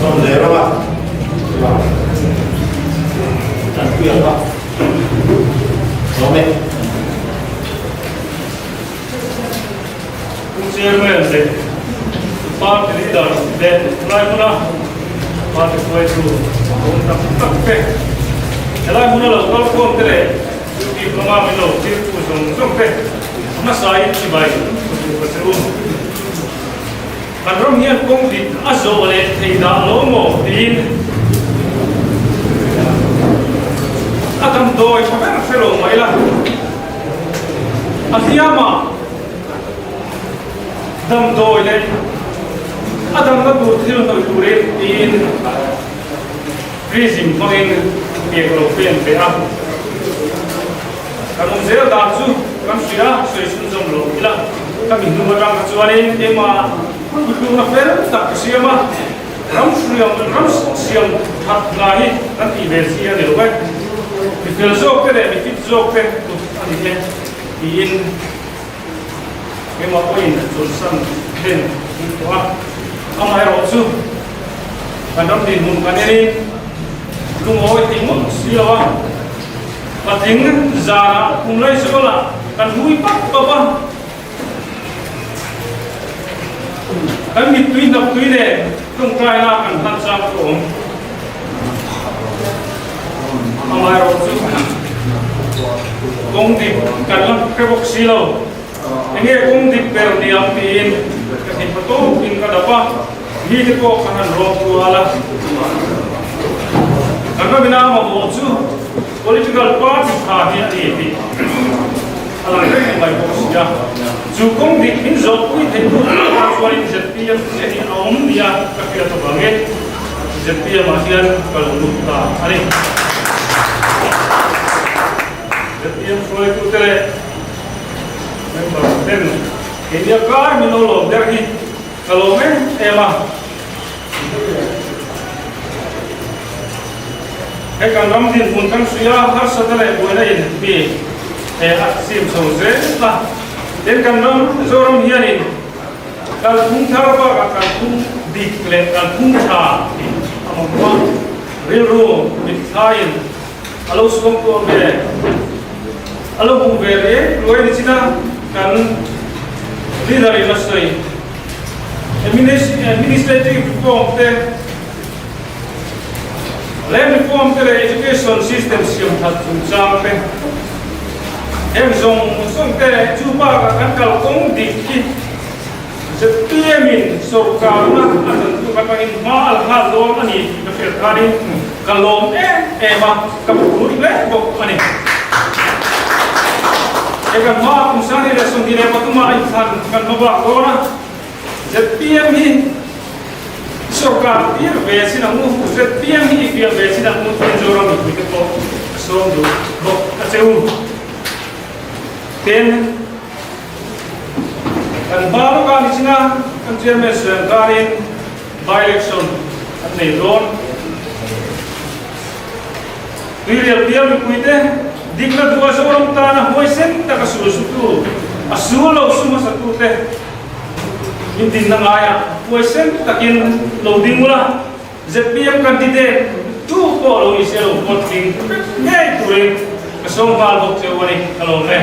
Sawm zel rawh a. Tanpuia kha. Lawm e. Pu Chairman leh Party Leader te helai hmuna Party hruaitu awm tak tak te, helai hmuna lo kal khawm te leh duty hmanga min lo tirtu zawng zawng te hmasain chibai ka duh ka che u. Kan ram hian kawng dik a zawh leh thei dah lo maw tiin a damdawi tha ber hre lo mai la. A hliamah damdawi leh a damna tur thil hnawih turin tiin prism hmangin pek lo pen ve a. Kan awm zel dan chu kan hria, sawi chhunzawm lo ila. Ka mi hnung atang kha chuanin keimah thutlukna fel tak ka siam a, ram hriam ram siam that hna hi kan tih ve chi a ni lo e. Mi fel zawk te leh mi fit zawk te kut a ni e tiin keimah pawhin chawlhsan hlen ding tawh a. Amaherawh chu kan ram dinhmun kan enin lungawi thei ngawt si lo a. Patling zanah kum lai zawlah kan hui pap pap a, kan mittui hnaptui leh tawngtaina kan hlan chang chu a awm. Amaherawh chu kawng dik kan la hre bawk si lo. Enge kawng dik ber ni ang tiin ka hnipa tawkin ka dap a, mite pawh ka han rawng kual a. Kan ramina mamawh chu political party tha hi a ni tih a lang reng mai bawk si a. Chu kawng dik min zawhpui theih tu ah chuanin zpm chiah hi a awm nia ka hriat avangin zpm ah hian ka lo lut ta a ni. Zpm hruaitute leh Member ten keinia kar min lo lawm der hi ka lawm em em a. He kan ram dinhmun kan hria harsatna leh buaina in mi he a sim chho zel a. Tin kan ram Zoram hianin kalphung thar bakah kalphung dik leh kalphung tha tih a mamawh a. Rilru mitthlaiin A lo suam tuah ve. A lo hmuh ve reng ruai ni chin a kan leader in a sawi. Administrative reform te, land reform te leh education system siam that chungchang te, heng zawng zawng te chu bakah kan kalkawng dik hi ZPM in sorkarna a chantuk atangin hma a la nghal dawn a ni tih ka hriat khanin ka lawm em em a, ka phur hle bawk a ni. He kan hma kum 2023 a inthlan kan hma bak dawn a, ZPM hi sorkar tir ve chin ang u, ZPM hi i fiah ve chin ang u tiin Zoram mipuite pawh ka sawm duh bawk a che u. Tin. Kan hma lawk a ni chin a, kan chairman sawi ang karin by-election an nei dawn. Tuirial bial mipuite dikna duh a Zoram tana huaisen taka sul sutu, a sul lo su hmasatute min dinna ngaiah huaisen takin lo ding ula, zpm candidate tu pawh lo ni se lo vote ding vek ngei turin ka sawm nghal bawk cheu a ni, ka lawm e.